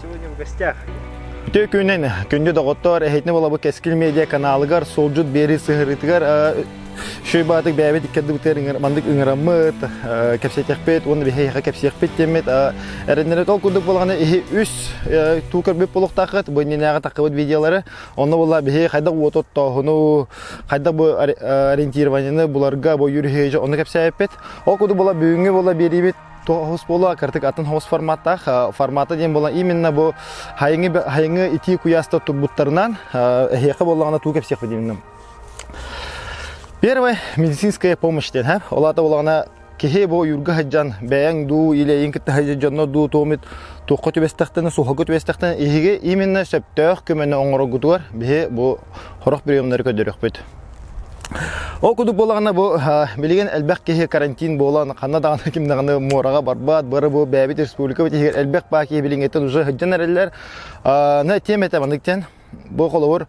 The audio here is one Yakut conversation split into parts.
сегодня в гостях? Үтүө күнүн, күндү доҕоттор, эһитини болабы Кэскил медиа каналыгар Суолдьут биэрии сыһырыытыгар шөй баатык бэйэбит иккэрдибитигэр маннык ыҥыраммыт, кэпсэтиэхпит уонна биһиэхэ кэпсиэхпит диэммит эрэннэрит ол курдук буолаҕына иһи үс туу көрбүт буолуохтааххыт бу иннинээҕи таххыбыт видеолары онно буолла биһи хайдах уоту оттооһуну хайдах бу ориентированиены буларга бу юриһи онно кэпсээбиппит ол курдук буола бүгүҥҥү буола биэриибит Тоҕус буолуо, кыртык атын хос форматтаах. Формата диэн буолан именно бу хайыҥы хайыҥы итии куйааста турбуттарынан эһиэхэ буоллаҕына туу кэпсиэхпит именно. Первое медицинская помощь диэн, ха? Ол аата буоллаҕына киһи бу ойуурга сылдьан бэйэҥ дуу или эйин кытта сылдьар дьонно дуу туомит туохха түбэстэхтэнэ, суһалга түбэстэхтэнэ иһиги именно сөптөөх көмөнү оҥороргутугар биһи бу сорох приемнары көрдөрүөхпүт. Ол курдук буоллаҕына бу билигин элбэх киһи карантин буолан ханна даҕаны ким даҕаны муораҕа барбат, бары бу бэйэбит республикабыт иһигэр элбэх баа киһи билиҥҥиттэн уже сылдьан эрэллэр. На тем этэ маннык диэн бу холобур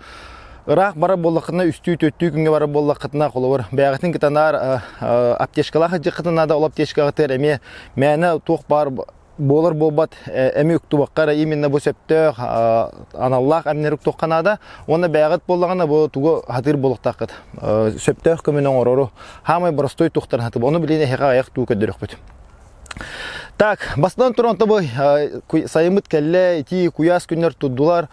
ыраах барар буоллаххытына үстүү-төртүү күҥҥэ барар буоллаххытына холобур бэйэҕитин кытанаар аптечкалаах сылдьыаххытын наада ол аптечкаҕытыгар эмиэ мээнэ туох баар буолар буолбат эми уктубакка эрэ именно бу сөптөөх аналлаах эмнэри уктуохха наада уонна бэйэҕит буоллаҕына бу тугу хатыыр буолуохтааххыт сөптөөх көмөнү оҥорору хаамай боростуой тухтарын хатып ону билин эһиэхэ айах туу көрдөрүөхпүт так бастан туран бу сайыммыт кэллэ итии куйаас күннэр турдулар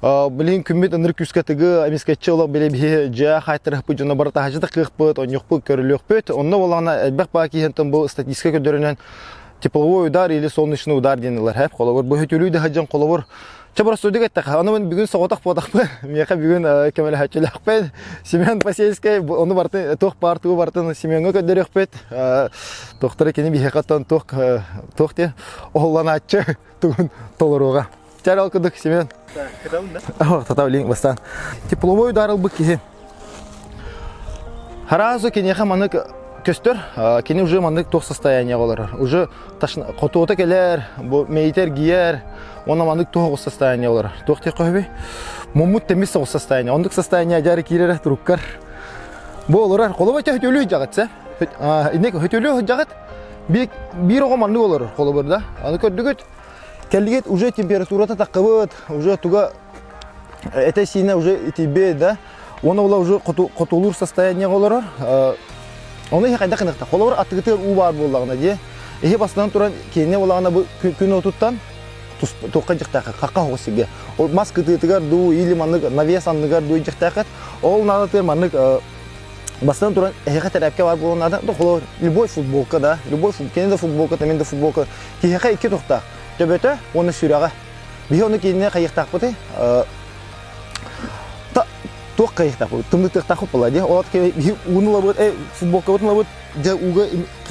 билин күммүт ынырык күүскэ тыгы эмискэччи олох били биһи дьиэ хаайтарыһыппыт дьоно бары таһааччы кыахпыт онньуохпут көрүлүөхпүт онно буоллаҕына элбэх баа киһинтэн бу статистика көрдөрүнэн тепловой удар или солнечный удар диэн ылар хэп холобур бу хөтөлүү да сылдьан холобур чэ боростуойдук эттэххэ ону мин бүгүн соҕотох буотахпын миэхэ бүгүн көмөлөһөөччүлэхпин Семен Посельскай ону барытын туох баар тугу барытын Семеҥҥа көрдөрүөхпүт туохтара кини биһиэхэ оттон туох туох диэн оһоллонааччы тугун толоруоҕа чэ ол курдук Семен Татабын да? Бастаан. Тепловой удар ылбыт киһи Сразу киниэхэ маннык көстөр, кини уже маннык туох состояниеҕа олорор. Уже хотуота кэлэр, бу мэйитэ эргийэр, уонна маннык туох оҕус состояние олорор. Туох диэххэ сөбүй? Муммут тэмис соҕус состояние. Оннук состояние дьары киирэрэ туруккар. Бу олорор. Холобур хөтөлүү дьаҕыт Инник хөтөлүү дьаҕыт биир оҕо маннык олорор холобур да. Аны көрдүгүт, кэллигит уже температурата таххыбыт, уже туга этэ-сиинэ уже итийбит да. Уонна ола уже хотулуур состояниеҕа олорор. Ону иһи хайдах гыныахта? Холобур, аттыгытыгар уу баар буоллаҕына дии. Иһи бастан туран киинэ буоллаҕына бу күн отуттан туохха дьихтээххит, хахха оҕус сиргэ. Ол мас кытыытыгар дуу или маннык навес анныгар дуу дьихтээххит. Ол наадатыгар маннык бастан туран эһиэхэ тэрээпкэ баар буолуон наада. Холобур, любой футболка да, любой кини да футболка, мин да футболка. Киһиэхэ икки туохтаах. Төбөтө уонна сүрэҕэ. Биһи ону кинини хайыахтаахпытый? Туох хайыахтаахпыт? Тымнытыахтаахпыт буолла дии. Ол биһи ууну ылабыт, футболкабытын ылабыт, дьэ ууга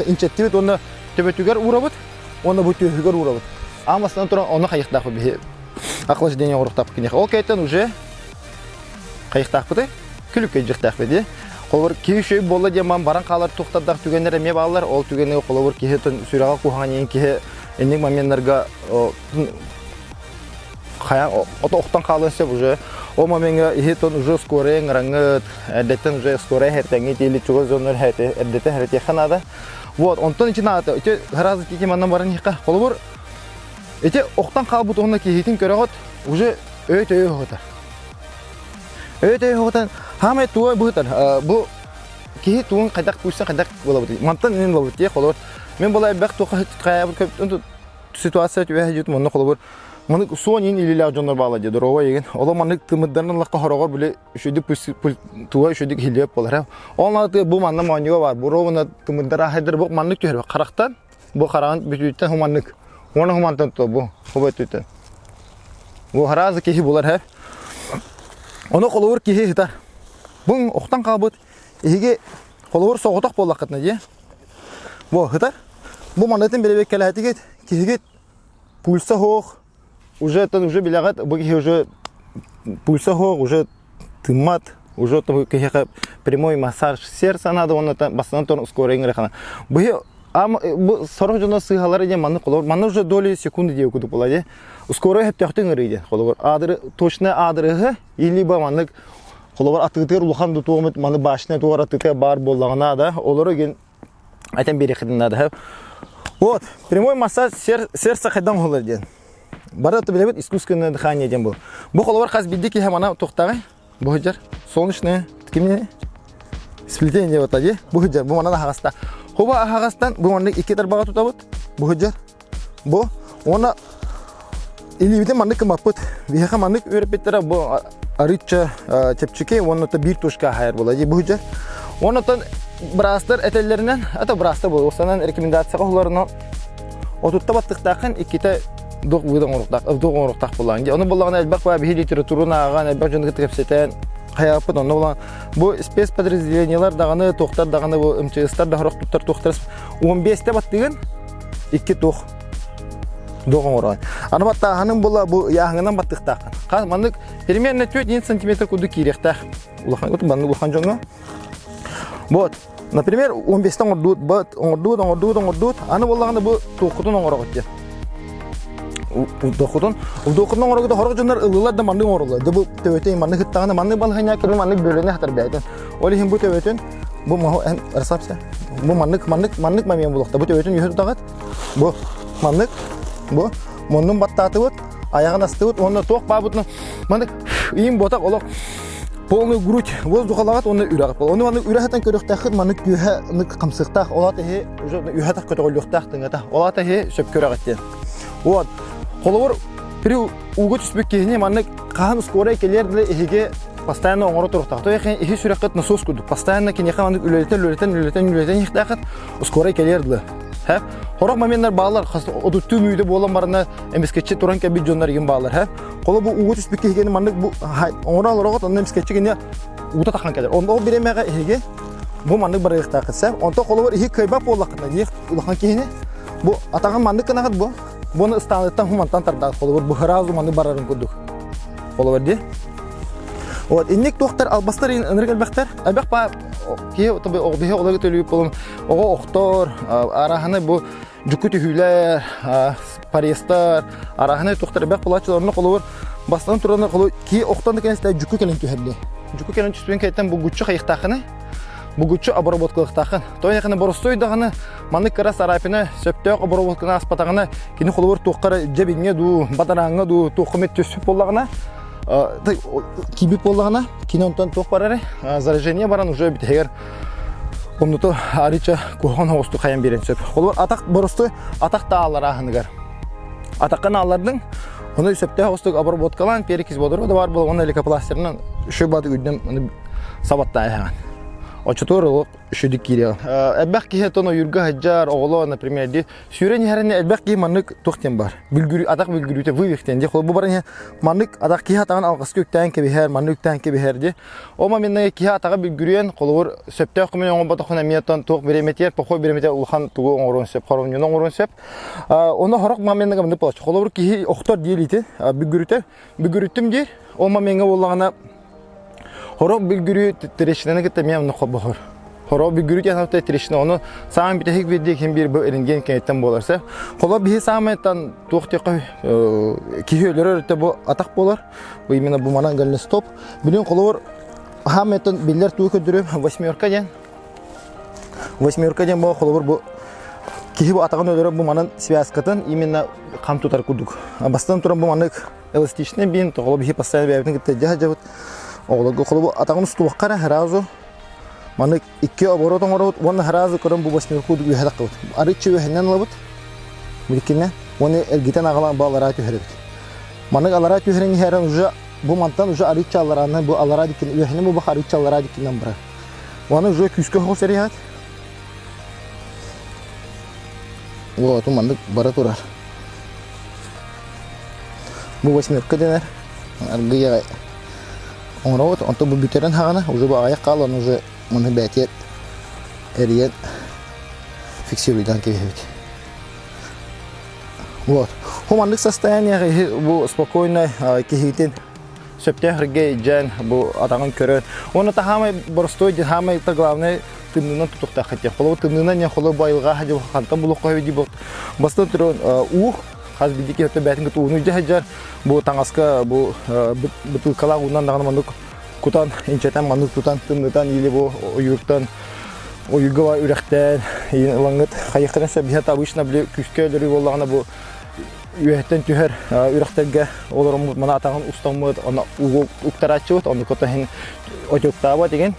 инчэттибит уонна төбөтүгэр уурабыт уонна бу түөһүгэр уурабыт. Аан бастаан туран ону хайыахтаахпыт биһи охлаждение оҥоруохтаахпыт киниэхэ. Ол кэнниттэн уже хайыахтаахпытый? Күлүккэ илдьиэхтээхпит дии. Холобур, киһи үчүгэй буолла диэн баран баран хаалар туохтардаах түгэннэр эмиэ бааллар. Ол түгэни холобур киһи сүрэҕэ куһаҕан иһин киһи инник моменнарга хайа ото охтон хаалыан сөп уже ол момеҥҥа иһи тон уже скорая ыҥыраҥҥыт эрдэттэн уже скорая эртэҥҥит или чугас дьоннор эрдэтэн эрэтиэххэ наада вот онтон ити наада ити сразу ити манна баран иһиэххэ холобур ити охтон хаалбыт уонна киһитин көрөҕүт уже өй-төйө оһотар өй-төйө оһотан хаамай туга быһытар бу киһи тугун хайдах пусть хайдах буолабыт мантан ин буолбут тиэ холобур мен була элбэх туохха хайаабыт ситуация түбэһэ дьүт манна холобур маннык суон иин илиилээх дьоннор баалар дии доруобай егин оло маннык тымырдарынан ыллахха хороҕор били үчүгдүк туга үчүгдүк иһиллибэт буолар ол наадатыгар бу манна моонньуга баар бу ровно тымырдар аһайдар бу маннык түһэр харахтан бу хараҕын бүтүүттэн хуманнык уонна хумантан то бу хубай түттэн бу харазы киһи булар һэ ону холобур киһи ыһытар бу охтон хаалбыт иһиги холобур соҕотох буоллаххытына дии Бу ытар. Бу манытын бэрэбиэркэлээтигит, киһигит пульса суох, уже это уже билэҕит, бу киһи уже пульса суох, уже тыммат, уже киһиэхэ прямой массаж сердца надо, уонна бастан туран скорая ыҥырахана. Бу бу сорох дьоно сыыһалара диэн маннык холобур, манна уже доли секунды диэ курдук буолла дии. Скорая сөптөөхтүк ыҥырыы диэн холобур. Аадыры точно аадырыһы или либо маннык Холобур, атыытыгар улахан да туох эмит маны башня туох атыыта баар буоллаҕына да, олору игин айтан биэриэххитин наада. Вот, прямой массаж сердце хайдан оһолор диэн. Бары билэбит искусственное дыхание диэн бу. Бу холобур хас биирдии киһи мана туохтааҕый? Бу сылдьар солнечное кимне сплетение диэбит дии. Бу сылдьар бу манан аһаҕаста. Хуба аһаҕастан бу маннык икки тарбаҕа тутабыт. Бу сылдьар. Бу уонна илиибитин маннык кымаппыт. Биһиэхэ маннык үөрэппиттэрэ бу арыычча чэпчэки уонна биир тушка аһайар буолла дии бу сылдьар. Оннотон быраастар этэллэринэн, это быраастар буолуохсанан рекомендацияҕа оһолорунан отутта баттыктааххын иккитэ дух выда оҥоруохтаах дух оҥоруохтаах буоллаҕын дии. Ону буоллаҕына элбэх баа биһи литератураны ааҕан элбэх дьону кытта кэпсэтэн хайааппыт онно буолан бу спецподразделениелар даҕаны туохтар даҕаны бу МЧСтар да сорох туттар туохтар 15-те баттыгын икки туох дуох оҥороон. Аны баттааһаның була бу ыйааһыҥынан баттыктааххын. Хас маннык примерно 4 сантиметр курдук киириэхтээх. Улахан маннык улахан дьоҥҥо. Вот. Например, 15-тен оҥордуут, бат, оҥордуут, оҥордуут, оҥордуут. Аны буоллаҕына бу туоххутун оҥороҕут диэн. Туоххутун, туоххутун оҥорогут хорох дьоннор ыллылар да маннык оҥороллор. Да бу төбөтүн маннык ыттаҕына маннык балаһыанньа кини маннык бөлөнө хатар бэйэтин. Ол иһин бу төбөтүн бу маһу эн расслабься. Бу маннык маннык маннык момент булуохта. Бу төбөтүн үһү тутаҕыт. Бу маннык бу муннун баттаатыбыт, айаҕын астыбыт уонна туох баабытын маннык иин ботах олох полный грудь воздухалаҕат уонна үрэҕит буолар. Ону маннык үрэ сатан көрүөхтээххит, маннык түөһэ нык хамсыктаах, ол аата иһи уже үһэ тах көтөҕүллүөхтээх тыҥата. Ол аата иһи сөпкө үрэҕит диэн. Вот. Холобур, при ууга түспүт киһини маннык хаһан скорай кэлиэр дылы иһиги постоянно оҥоро туруохтаах. То иһи сүрэххит насос курдук. Постоянно киниэхэ маннык үлэлэтэн, үлэлэтэн, үлэлэтэн, үлэлэтэн иһихтээххит, скорай кэлиэр дылы. Хэ? Хорох моменттар баалар, отуттуу мүүйдэ буолан барана эмискэччи туран кэлбит дьоннор игин баалар. Хэ? Холо бу ууга түспүт киһигини маннык бу оҥоро олороҕут онно эмискэччи кини уута тахан кэлэр. Онно ол бириэмэҕэ эһиги бу маннык барыахтааххыт сэ. Онтон холобур иһи кыайбат буоллаххытына диэх улахан киһини бу атаҕын маннык гынаҕыт бу. Буну ыстааныттан хумантан тардаат холобур бу сразу маннык барарын курдук. Холобур дии. Вот инник туохтар албастар ынырык элбэхтэр. Элбэх ба киһи биһи олору төлүүп болун оҕо охтор араһаны бу дьукку түһүүлэр, порезтар, араһынай туохтар элбэх буолааччылар. Онно холобур бастан туран холобур кии охтон да кэнистэ дьукку кэлэн түһэрди. Дьукку кэлэн түспүн кэнниттэн бугуччу хайыхтааххыный? Бугуччу обработкалыахтааххын. То яхына боростуой даҕаны маннык кыра царапина сөптөөх обработканы ааспатаҕына кини холобур туохха эрэ дьэбиҥҥэ дуу, бадарааҥҥа дуу туохха эмит түспүт буоллаҕына киирбит буоллаҕына кини онтон туох барар заражение баран уже бүтэһигэр Оннуто арыыча куһаҕан оҕустук хайан биэрэн сөп. Холобур, атах боростуой атах тааларааһыныгар. Атахха нааллардыҥ, ону сөптөөх оҕустук обработкалаан, перекись водорода баар буолан, уонна лейкопластырынан шөбаты үрдүн сабаттаан иһэҕин. Оччотугар олох үчүгдүк киириэҕин. Элбэх киһи тон ойуурга сылдьар, оҕолор, например, ди сүүрэн иһэрин элбэх киһи маннык туох диэн бар. Бүлгүрүү, атах бүлгүрүүтэ вывих диэн ди. Холобур, бу баран иһэн маннык атах киһи атаҕын алҕаска үктээн кэбиһэр, маннык үктээн кэбиһэр ди. Ол моментна киһи атаҕа бүлгүрүөн, холобур, сөптөөх көмөнү оҥорботоххуна эмиэ оттон туох бириэмэтигэр, похуой бириэмэтигэр улахан тугу оҥоруон сөп, хоромньуну оҥоруон сөп. Ону сорох моментна маннык буолааччы. Холобур, киһи охтор диир ити, бүлгүрүтэр, бүлгүрүттүм диир. Ол момеҥҥа буоллаҕына, сорох бүлгүрүү трещинаны кытта эмиэ оннук холбоһор. Сорох бүлгүрүү диэн аата трещина, ону саамай бүтэһик биирдии ким биир бу рентген кэнниттэн буолар сөп. Холобур, биһи саамай туох диэххэ киһи өлөрөр өттө бу атах буолар. Бу именно бу манан голеностоп. Билин холобур хаамайтан биллэр туу көрдөрүм восьмерка диэн. Восьмерка диэн бу холобур бу киһи бу атаҕын өлөрөр бу манан связкатын именно хам тутар курдук. Бастан туран бу маннык эластичный бинт, холобур биһи постоянно бэйэбитин кытта дьаһа-дьабыт. Оҕолорго холобур атаҕын устубакка эрэ сразу маннык икки оборот оҥоробут уонна сразу көрөн бу восьмерка курдук үөһэ таххабыт. Арыччы үөһэннэн ылабыт. Биликкинэ уонна эргитэн аҕалан бу алараа түһэрэбит. Маннык алараа түһэрэн иһэрэн уже бу мантан уже арыычча алларааннан бу аллараа диккин үөһэнэн бу бах арыычча аллараа диккинэн барар. Уонна уже күүскэ хоҕус эриһэт. Вот, маннык бара турар. Бу восьмерка дэнэр. Аргыйаҕай оҥоробут. Онтон бу бүтэрэн хаҕана уже бу аҕыйах хаалан уже маны бээтиэр эрийэн фиксируйдан кэбиһэбит. Вот. Бу маннык состояние бу спокойно киһитин сөптөөх эргэ илдьэн бу атаҕын көрөн уонна таһаамай боростуой хаамай та главное тымныынан тутуохтаах хотя холобур тымныынан не холобур айылҕа дьыл хантан булуохха дии бастан туран уу хас биирдии киһи бээтин кытта ууну илдьэ сылдьар бу таҥаска бу бытыылкалаах уунан даҕаны маннык кутан инчэтэн маннык тутан тымнытан или бу ойууртан ойууга үрэхтээн ылаҥҥыт хайыахтарын сөп биһиэхэ обычно били күүскэ өлөрүү буоллаҕына бу. үөһэттэн түһэр үрэхтэргэ олороммут мана атаҕын устаммыт, оны уктарааччыбыт, ону котоһин отюктаабат деген.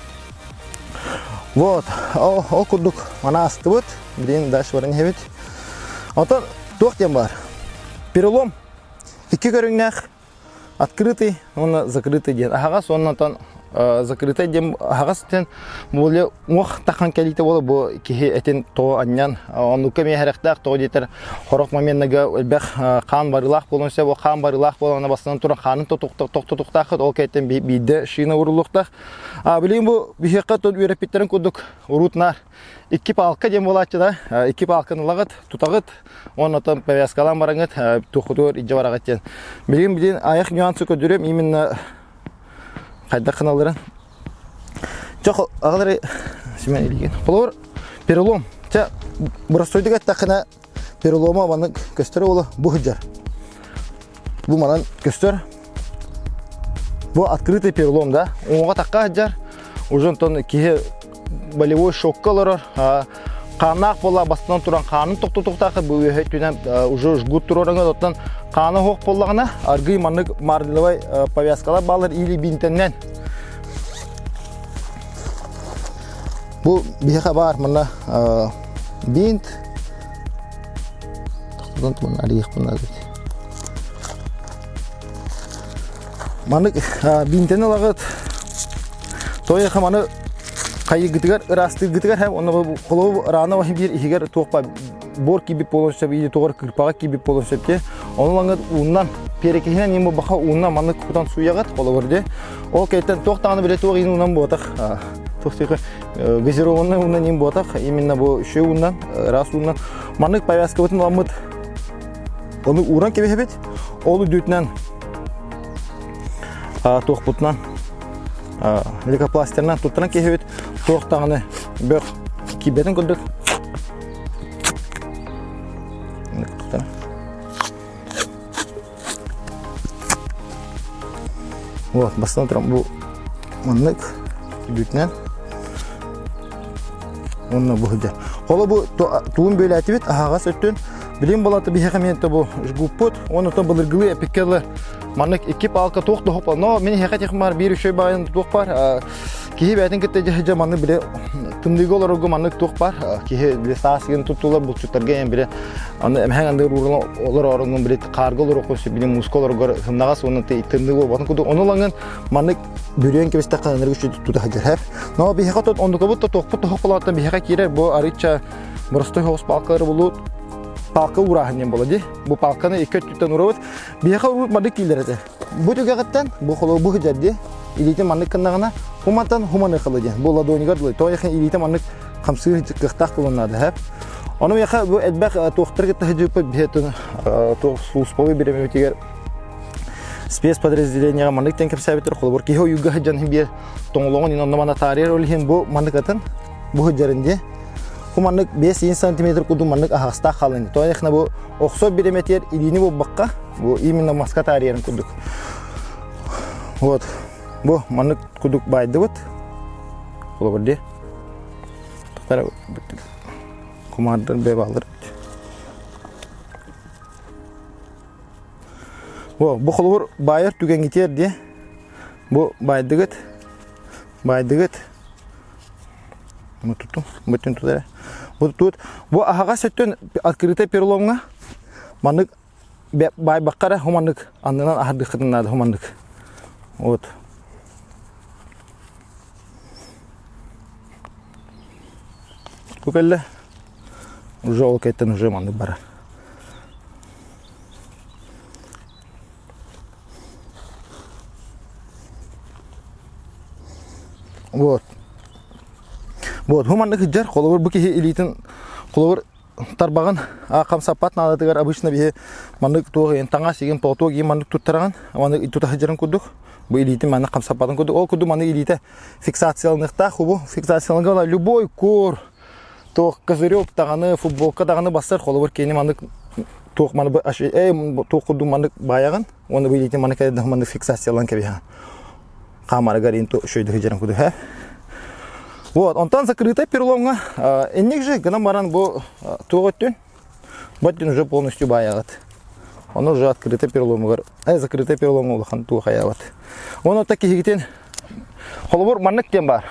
Вот, ол курдук мана астыбыт, билигин дальше баран иһэбит. Онтон туох диэн баар? Перелом икки көрүҥнээх Открытый уонна закрытый диэн аһаҕас уонна онтон закрытый диэн аһаҕас диэн более уох тахан кэлиитэ буола бу киһи этин тоҕо анньан оннукка эмиэ сэрэхтээх тоҕо диэтэр хорох моменнага элбэх хаан барыылаах буолуон сөп ол хаан барыылаах буолан бастан туран хаанын тохтотуохтааххыт ол кэнниттэн биирдэ шина ууруллуохтаах а билигин бу биһиэхэ үөрэппиттэрин курдук уруут наар икки палка диэн буолааччы да икки палканы ылаҕыт тутаҕыт уонна оттон повязкалаан бараҥыт туоххутугар илдьэ бараҕыт диэн билигин билигин айах нюансы көрдөрүөм именно хайдах гыналларын чэ аҕалары Семен Ильин холобур перелом чэ боростуойдук эттэххинэ перелома маннык көстөр уола бу сылдьар Бу манан көстөр. Бу открытый перелом, да? Уҥуоҕа тахха сылдьар. Уже онтон киһи болевой шокка олорор. Хааннаах буолла бастан туран хаанын тохтотуохтаах бу үөһэ өттүнэн уже жгут туруораҥын оттон хаана суох буоллаҕына аргый маннык марлевай повязкалар баалар или бинтэннэн бу биһиэхэ баар манна бинт тохтотон туран арыйыахпын наада Маннык биинтэни ылаҕыт. Тойоха маны хайыгытыгар ыраастыыргытыгар һэм онно холобу рана баһын биир иһигэр туох ба бор киирбит буолуон сөп или тугар кырпаҕа киирбит буолуон сөп дии. Ону ылаҥҥыт ууннан перекиһинэн иин баха ууннан маннык кутан сууйаҕыт холобур дии. Ол кэнниттэн туох даҕаны билэ туох иин уунан буотах туох газированный уунан иин буотах именно бу үчүгэй ууннан ыраас ууннан маннык повязкабытын ыламмыт Ону ууран кэбиһэбит. Ол үрдүтүнэн туохпутунан лейкопластырынан туттаран кэбиһэбит. Туох даҕаны бөх киирбэтин курдук. Вот, бастан туран бу маннык үрдүтүнэн уонна бу сылдьар. Холо бу туун бөлээтибит аһаҕас өттүн Билим балата биһиэхэ мин бу жгуппут, уонна оттон былыргылыы эпиккэ дылы маннык икки палка туох да хоппа. Но мин эһиэхэ техмар биир үчүгэй баайын туох бар. Киһи бэйэтин кытта дьэ маннык били тымныыга олорорго маннык туох бар. Киһи били саас игин туттулар булчуттарга эн били аны эмэһэҥ андыгар ууран олорорун били хаарга олоруоххун сөп били мууска олоргор сымнаҕас уонна тымныы буолбатын курдук. Ону ылаҥын маннык бүрүөн кэбистэххэ ынырык үчүгэй тута сылдьар. Но биһиэхэ тут оннукабыт да туохпут тоһоҕолоотон биһиэхэ киирэр бу арыычча Боростой соҕус палкалары булуу палка уурааһын диэн буола дии. Бу палканы икки өттүттэн урабыт. Биһиэхэ уруут маннык киилэр этэ. Бу түгэҕиттэн бу холобу бу сылдьар дии. Илиитин маннык гыннаҕына хумантан хуманы хылы диэн. Бу ладонигар дылы. Тоҕо илиитэ маннык хамсыыр кыахтаах буолуон наада һэ. Ону миэхэ бу элбэх туохтар кытта сылдьыппыт биһиэтин туох сулууспалыы бириэмэбитигэр спецподразделениеҕа маннык диэн кэпсээбиттэр. Холобур киһи ойууга сылдьан биэр тоҥолоҕун ин онно манна таарыйар ол иһин бу маннык атын бу сылдьарын дии. Бу маннык 5 сантиметр курдук маннык аһаҕастаах хаалан. Тоҕо диэххинэ бу охсор бириэмэтигэр илиини буолбакка, бу именно маска таарыйарын курдук. Вот. Бу маннык курдук баайдыбыт. Холобур дии. Кумаардар бэбалар. Бу, бу холобур баайар түгэҥҥитигэр дии. Бу баайдыгыт. Баайдыгыт. Бу туту, бүтүн тутара. Бу тут бу аһаҕас өттүн открытый переломҥа маннык баайбакка эрэ хуманнык аннынан аһардыаххытын наада хуманнык. Вот. Бу кэллэ. Уже ол кэттэн уже маннык барар. Вот. Вот, бу маннык сылдьар, холобур бу киһи илиитин холобур тарбаҕын хамсаппат наадатыгар обычно биһи маннык туох иһин таҥас игин платок игин маннык туттараҕын маннык тута сылдьарын курдук бу илиитин маннык хамсаппатын курдук ол курдук маннык илиитэ фиксацияланыахтаах бу фиксацияланга любой кур туох козырек даҕаны футболка даҕаны бассар холобур кини маннык туох маны туох курдук маннык баайаҕын уонна бу илиитин маннык маннык фиксациялаан кэбиһэҕин хаамарыгар ин шөйдө сылдьарын курдук һэ вот онтон закрытый переломҥа инник же гынан баран бу туох өттүн бу өттүн уже полностью баайаҕыт. Ону уже открытый переломугар, закрытый переломуга улахан туох хайаабат. Оны та киһигитин холобур маннык диэн баар.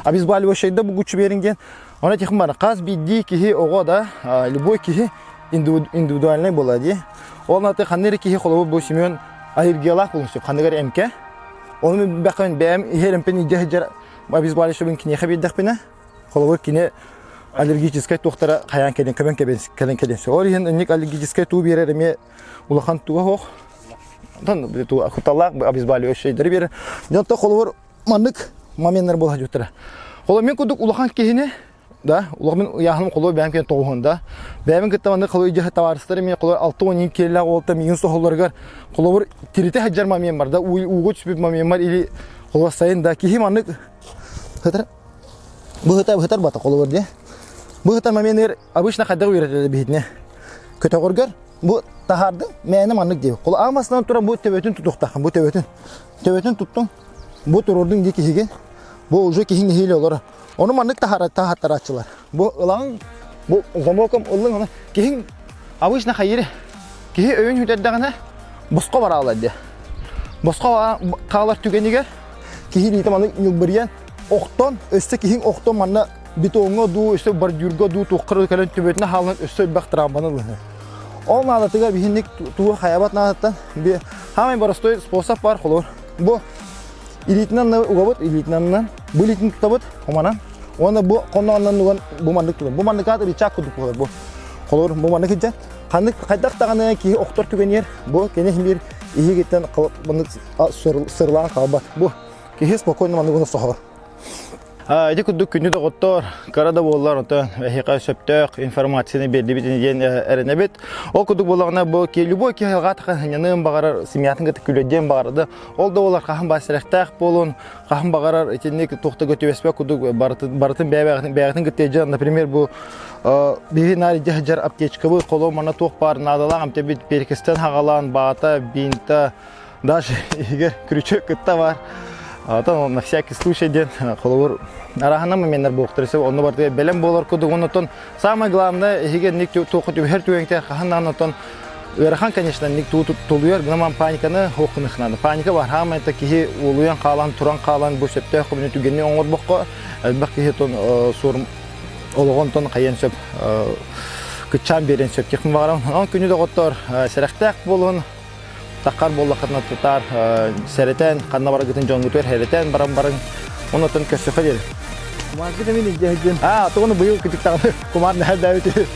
Обезболивающайда бугуччу берин диэн. Оны тихин бар. Хас биирдии киһи оҕо да, любой киһи индивидуальный буолар дии. Ол аты ханна эрэ киһи холобур бу Семен аллергиялаах буолуон сөп. Ханныгар эмке. Оны бэхэн бэйэм иһэр эмпин илдьэ сылдьар обезболивающайбын киниэхэ биэрдэхпинэ, холобур кини аллергическай туохтара хайаан кэлин көмөн кэлин кэлин. Ол иһин инник аллергическай туу биэрэр эмиэ улахан туга суох. Онтон кутталлаах обезболивающайдары биэрэр. Дьонто холобур маннык моменнар буола сылдьыбыттара. Холобур мин курдук улахан киһини да улахан мин ыйааһыным холобур бэйэм киһи тоҕуһун да бэйэбин кытта маннык холобур дьэ табаарыстар эмиэ холобур 6-12 киилэлээх уолта миигин соһоллоругар холобур тиритэ сылдьар момент бар да ууга түспүт момент бар или холобур сайын да киһи маннык хытар быһыта быһытар бата холобур дии быһытар моменыгар обычно хайдах үөрэтэллэр биһитинэ көтөҕөргөр Бу таһаардым, мээнэ маннык диэбит. Холо аамасынан туран бу төбөтүн тутуохтааххын, бу төбөтүн. Төбөтүн туттуҥ, бу туруордуҥ дии киһигин. Бу уже киһиҥ нэһиилэ олорор. Ону маннык таһаара таһааттарааччылар. Бу ылаҥ, бу замоком ыллыҥ, ону киһиҥ обычно хайыыр киһи өйүн сүтэрдэҕинэ босхо бараалар диэ. Босхо хаалар түгэнигэр киһи илиитэ маннык ньылбырыйан охтон, өссө киһиҥ охтон манна бетоҥҥа дуу, өссө бордюрга дуу туохха кэлэн төбөтүнэ хаалан өссө элбэх травманы ылыһы. Ол наадатыгар биһинник тугу хайабат наадаттан би хаамай боростой способ бар холор. Бу илиитинэн угабыт, илиитинэн бу илиитин тутабыт, оманан. Уонна бу хоннооннон уган бу маннык тутан. Бу маннык рычаг курдук буолар бу. Холор бу маннык илдьэн ханнык хайдах даҕаны киһи охтор түгэниэр бу кини биир иһигиттэн маннык сырлаан хаалбат. Бу киһи спокойно маннык соһор. Ити курдук күндү доҕоттор, кыра да буоллар, оттон эһиэхэ сөптөөх информацияны биэрдибит диэн эрэнэбит. Ол курдук буоллаҕына, бу любой киһи айылҕа сынньаныан баҕарар, семьятын кытта күлэдиэн баҕарар. Ол да буоллар хаһан баар сэрэхтээх буолун, хаһан баҕарар итинник туохта көтүбэспэт курдук барытын, барытын бэйэ бэйэтин кытта дьон, например, бу биһи наар дьар аптечкабыт, холоо манна туох баар наадалаах эмтэбит перекистен хагалаан, баата, бинта, Даже иһигэр крючок кытта бар. Оттон на всякий случай диэн холобур араһана моменнар буолуохтара сөп. Онно барытыгар бэлэм буолар курдук. Оннотон самое главное иһигэр ник туохха түбэһэр түгэҥтэ хаһан даҕаны оттон ыарахан, конечно, ник тулуйар гынан паниканы хуоххуных надо. Паника бар хаамай киһи уолуйан хаалан, туран хаалан бу сөптөөх көмөнү түгэнни оҥорбокко элбэх киһи тон суорум олоҕун тон хайан сөп кыччаан биэрэн сөп диэхпин баҕарабын. Онон күнү доҕоттор сэрэхтээх буолун, Таххар буоллаххытына тутаар сэрэтэн, ханна бараргытын дьоҥҥутугар хэрэтэн баран барыҥ. Оннотон көрсөхө диэри. Кумааргыт эмин илдьэ Аа, тоҕону быйыл кытыктаҕына кумаар нэһэрдээбит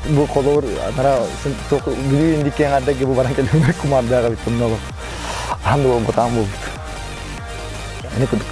бу холобур анара Бүлүү индикки эҥэрдэргэ бу баран кэлэн кумаардаах эбит онно олох ахан да буолбут аан буолбут. Ини курдук.